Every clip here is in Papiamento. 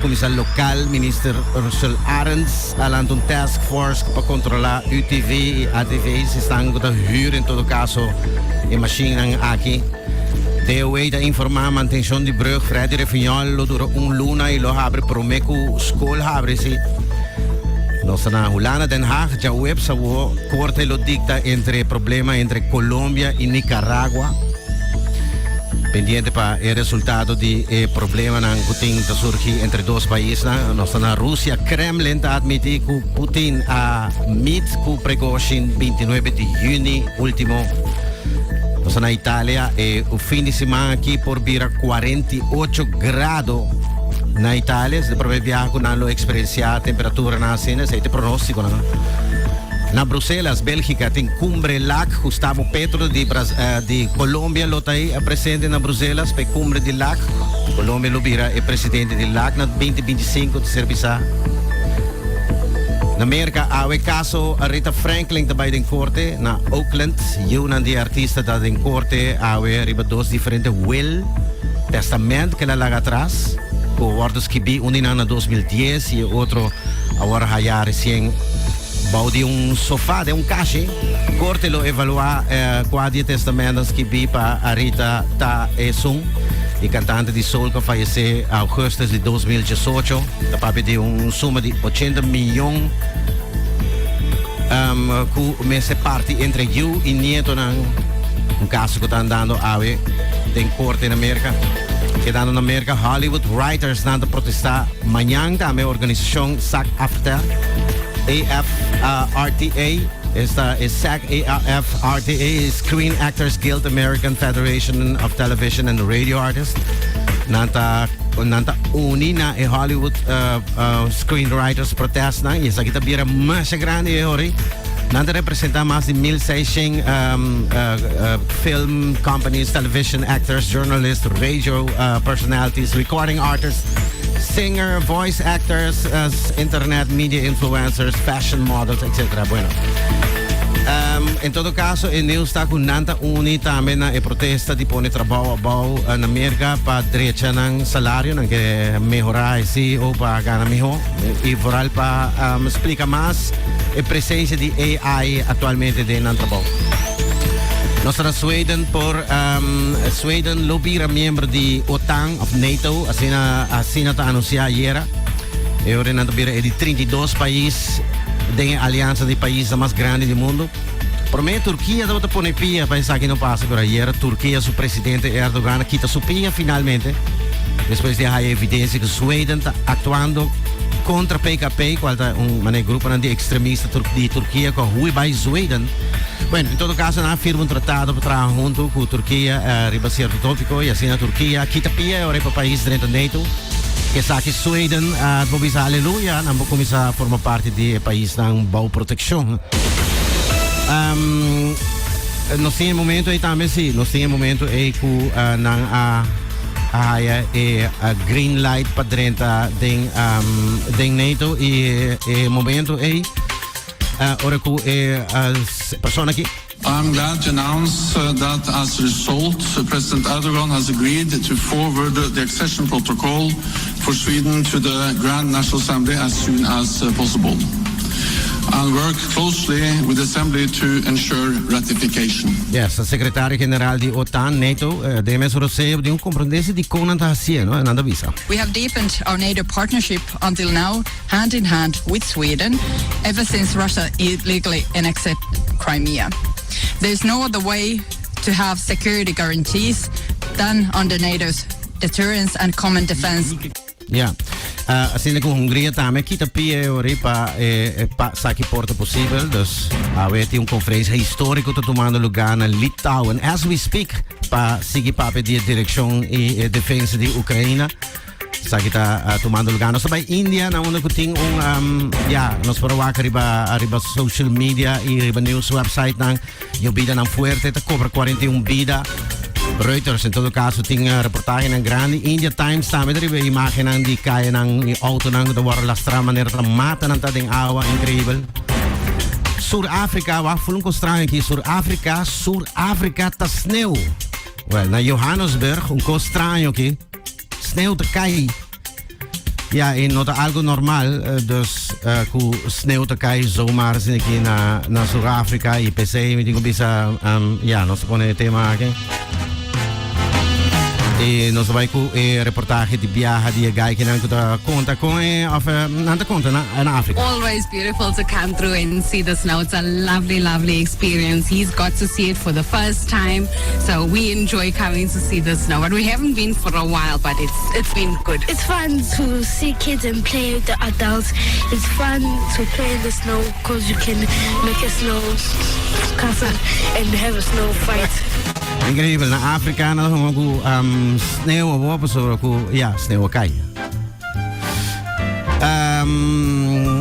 Cuminsa local, Minister Russel Arends a lanta un task force pa controla UTV y ATV si esnan cu ta huur en todo caso e machinenan aki. DOW ta informa mantencion di brug Freddy Refiñol lo dura un luna y lo habri prome cu scol habri si. Nos ta na Hulanda, Den Haag, djaweps awo corte lo dicta entre problema entre Colombia y Nicaragua. Pendiente pa e resultado di e problemanan ku tin ta surgi entre dos paisnan. Nos ta na Rusia. Kremlin ta admiti ku Putin a meet ku Prigozhin 29 di juni ultimo. Nos ta na Italia. E fin di siman aki por bira 48 grado na Italia. Es e prome biaha ku nan lo eksperensiá temperaturanan asina. Esei ta e pronóstikonan. Na Bruselas, Bélgica, tin Cumbre LAC. Gustavo Petro di di Colombia lo ta ei presente na Bruselas pa e cumbre di LAC. Colombia lo bira e presidente di LAC na 2025, ta ser bisa. Na Merca, awe caso Aretha Franklin ta bai den corte na Oakland. Yiunan di e artista ta den corte awe riba dos diferente will, testament, cu el a laga atras, cu a wordo skibi un di nan na 2010 y e otro a wordo haya recien. Bou di un sofa den un kashi, korte lo evaluá kua di e testamentonan skibí pa Aretha ta esun. E kantante di soul ku a fayesé augustus di 2018 ta papia di un suma di 80 miyon ku mester parti entre yu i nietonan. Un kaso ku ta andando awe den korte na Merka. Kedando na Merka, Hollywood writersnan ta protestá mañan tambe organisashon SAG-AFTRA. AFRTA, esta e SAG-AFRTA, Screen Actors Guild American Federation of Television and Radio Artists. Nan ta, nan ta uni na e Hollywood Screenwriters protest nan y esaki ta bira masha grandi e hori. Nan ta representa mas di 1600 film companies, television actors, journalists, radio personalities, recording artists, singer, voice actors, internet media influencers, fashion models, etc. Bueno. En todo caso, e nieuws ta cu nan ta uni tambe na e protesta di pone trabou abou na Merca pa drecha nan salario, nan ke mehora esi o pa gana miho y vooral pa splica mas e presencia di AI actualmente den nan trabou. Nos ta na Sweden por Sweden lo bira miembro di OTAN of NATO, asina asina ta anuncia ayera. E ora nan ta bira e di 32 pais den e aliansa di paisnan mas grandi di mundo. Prome Turkia tabata pone pia pa esaki no pasa, pero ayera Turkia su presidente Erdogan a kita su pia finalmente despues di a haya evidencia cu Sweden ta actuando contra PKP, cual ta un manera gruponan di extremista di Turkia cu a hui bay Sweden. Bueno, en todo caso nan a firma un tratado pa traha hunto cu Turkia riba cierto topico y asina Turkia a kita pia e ora pa pais drenta NATO. Esaki Sweden a por bisa aleluya, nan por cuminsa forma parti di e paisnan bou proteccion. Nos tin e momento ey tambe si, nos tin e momento ey cu nan a haya e green light pa drenta den den NATO y e momento ey ora cu e persona aki. I'm glad to announce that as a result, President Erdogan has agreed to forward the accession protocol for Sweden to the Grand National Assembly as soon as possible and work closely with the Assembly to ensure ratification. Yes, secretario general di OTAN, NATO, den mes roseo di un comprendese di con nan ta haciendo, no? Nan ta bisa. We have deepened our NATO partnership until now, hand in hand with Sweden, ever since Russia illegally annexed Crimea. There's no other way to have security guarantees than under NATO's deterrence and common defense. Ja. Asina ku Hungria tambe kita pie ori pa eh, pa saki porta posibel. Dus awe tin un konferensia históriko ta tumando lugá na Litauen as we speak pa sigui papia di e direkshon i e defensa di Ukraina. Esaki ta uh, tumando lugar. Nos ta bai India, na unda ku tin un ja, nos por wak riba riba social media y riba news website nan. Yobida nan fuerte ta cobra 41 bida. Reuters en todo caso tin uh, reportaje nan grandi. India Times tambe riba imagen nan di calle nan y auto nan ku ta word lastra manera ta mata nan ta den agua increíble. Sur Afrika, wak voel un straño aki. Sur Afrika, Sur Afrika ta sneeuw. Well, na Johannesburg, un kos straño aki. Sneeuw ta kai. Ja, e no ta algo normal, dus ku sneeuw ta kai zomaar aki na Sudáfrika i p'esei mi tin ku bisa, ja, nos pone e tema aki. I nos bai ku e reportahe di biaha di e gaikinan ku ta konta kon e of nan ta konta na Afrika. Always beautiful to come through and see the snow. It's a lovely, lovely experience. He's got to see it for the first time, so we enjoy coming to see the snow. But we haven't been for a while, but it's been good. It's fun to see kids and play with the adults. It's fun to play in the snow because you can make a snow castle and have a snow fight. Inkreibel, na Afrika nan ta ku sneeuw op so ku, ja, sneeuw kai.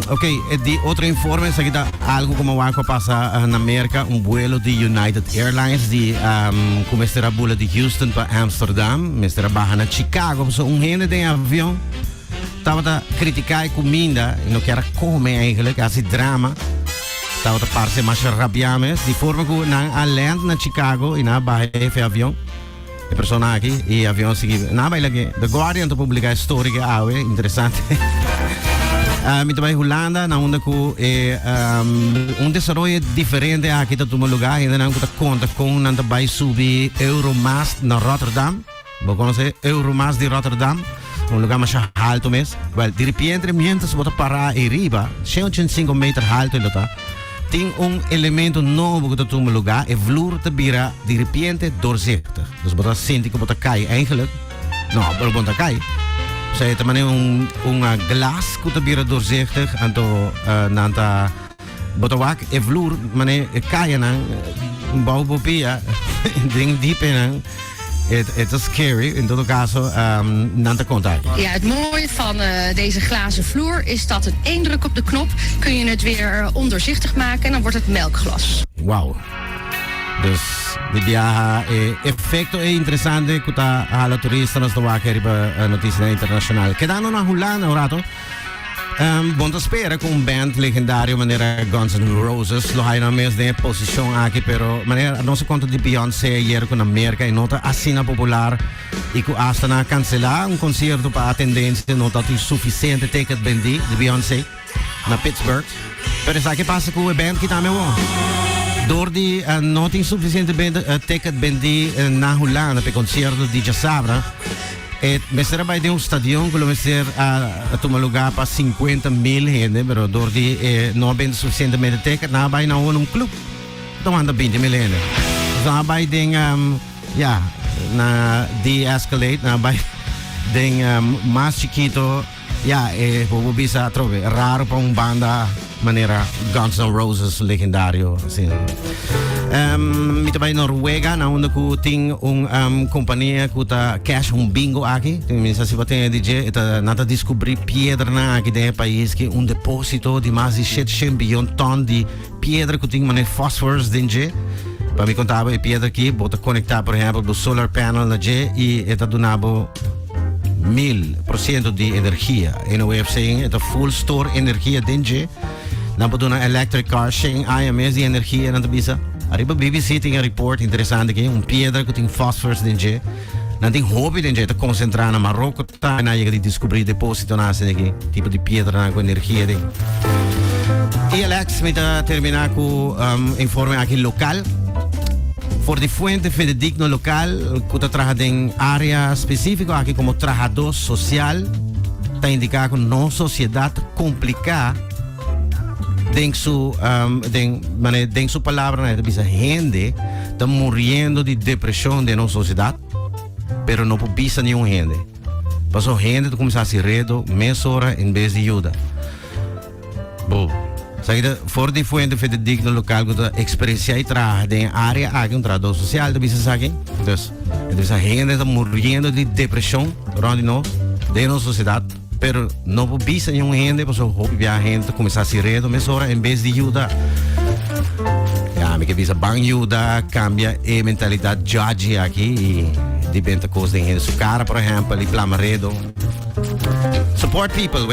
Ok, di otro informe, esaki ta algo komo ku a pasa na Amérika, un vuelo di United Airlines di ku mester a bula di Houston pa Amsterdam, mester a baha na Chicago, so un hende den avion tabata kritiká e kuminda, no kier a kome eigenlijk, hasi drama. Tabata parse mas rabiá mes, di forma ku nan a land na Chicago i nan a baha e avion. E persona aki i avion sigui. Nan a baila ke The Guardian ta publiká e story ke awe, interesante. Mi ta bai Hulanda, na unda ku e un desaroyo diferente aki ta tuma lugá. Hendenan ku ta konta kon nan ta bai subi Euromast na Rotterdam. Bo konosé Euromast di Rotterdam? Un lugá masha haltu mes. Wèl, di ripiente miéntras bo ta pará ei riba, 185 meter haltu e lo ta, tin un elemento nobo ku ta tuma lugá, e vloer ta bira di ripiente doorzichtig. Dus bo ta sinti ku bo ta kai eigenlijk. No, pero bo no ta kai. Osea, e ta manera un glas ku ta bira doorzichtig, anto nan ta. Bo ta wak e vloer, mane e kayanan bou bo pia, den diepenan. Het is scary, in todo caso, nan ta konta aki. Ja, het mooie van deze glazen vloer is dat het één druk op de knop kun je het weer ondoorzichtig maken en dan wordt het melkglas. Wow. Dus di biaha e efecto e interesante ku ta hala turista nos ta wak riba noticianan internacional. Kedando na Hulanda un rato. Bon ta spera ku un band legendario manera Guns N' Roses lo haya nan mes den e posishon aki, pero manera nos a konta di Beyoncé ayer ku na Merka e no ta asina popular i ku asta nan a kanselá un konsierto pa atendensia no ta tin sufisiente ticket bendí di Beyoncé na Pittsburgh. Pero esaki pasa ku e band ki tambe awor. Dor di no tin sufisiente ticket bendí na Hulanda pa e konsierto di djasabra, E mester a bai den un stadion ku lo mester a tuma lugá pa 50,000 hende, pero dor di e no a bende sufisientemente ticket, nan a bai na un club ku ta wanta 20,000 hende. Dus nan a bai den, ya, na de-escalate, nan a bai den mas chikito. Ya, e bo por bisa atrobe, raro pa un banda manera Guns N' Roses legendario asina. Mi ta bai Noruega, na unda ku tin un kompania ku ta cash un bingo aki. Mi sa si bo tene di dje, e ta, nan ta diskubrí piedranan aki den e pais ki un deposito di mas di 700 biyon ton di piedra ku tin manera phosphorus den dje. Pa mi konta bo e piedra aki, bo ta konektá por ehèmpel bo solar panel na dje i e ta duna bo 1000% di energia. In a way of saying, e ta full store energia den dje. Nan por duna electric car shen aña mes di energia, nan ta bisa. Ariba BBC tin e report interesante aki, un piedra ku tin phosphorus den dje. Nan tin hopi den dje, ta konsentrá na Maroko ta nan yega di diskubrí depositonan asina aki, tipo di piedranan ku energia den. I Alex, mi ta terminá ku informe aki lokal. For di fuente fidedigno lokal ku ta traha den área spesífiko aki komo trahadó sosial ta indiká ku nos sosiedat kompliká den su den manera den su palabranan e ta bisa hende ta muriendo di depreshon den nos sosiedat pero no por bisa niun hende pasobra hende ta kuminsá hasi redo mesora en bes di yuda. Bo sa ki ta for di fuente fidedigno lokal ku ta eksperensiá i traha den e área aki, un trahadó sosial ta bisa esaki. Dus, e ta bisa hende ta muriendo di depreshon rònt di nos, den nos sosiedat, pero no por bisa niun hende pasobra hopi biaha hende ta kuminsá hasi redo mesora en bes di yuda. Ya, mi ke bisa ban yuda kambia e mentalidat judgy aki i di benta kos den hende su kara, por ehèmpel, i plama redo. Support people with.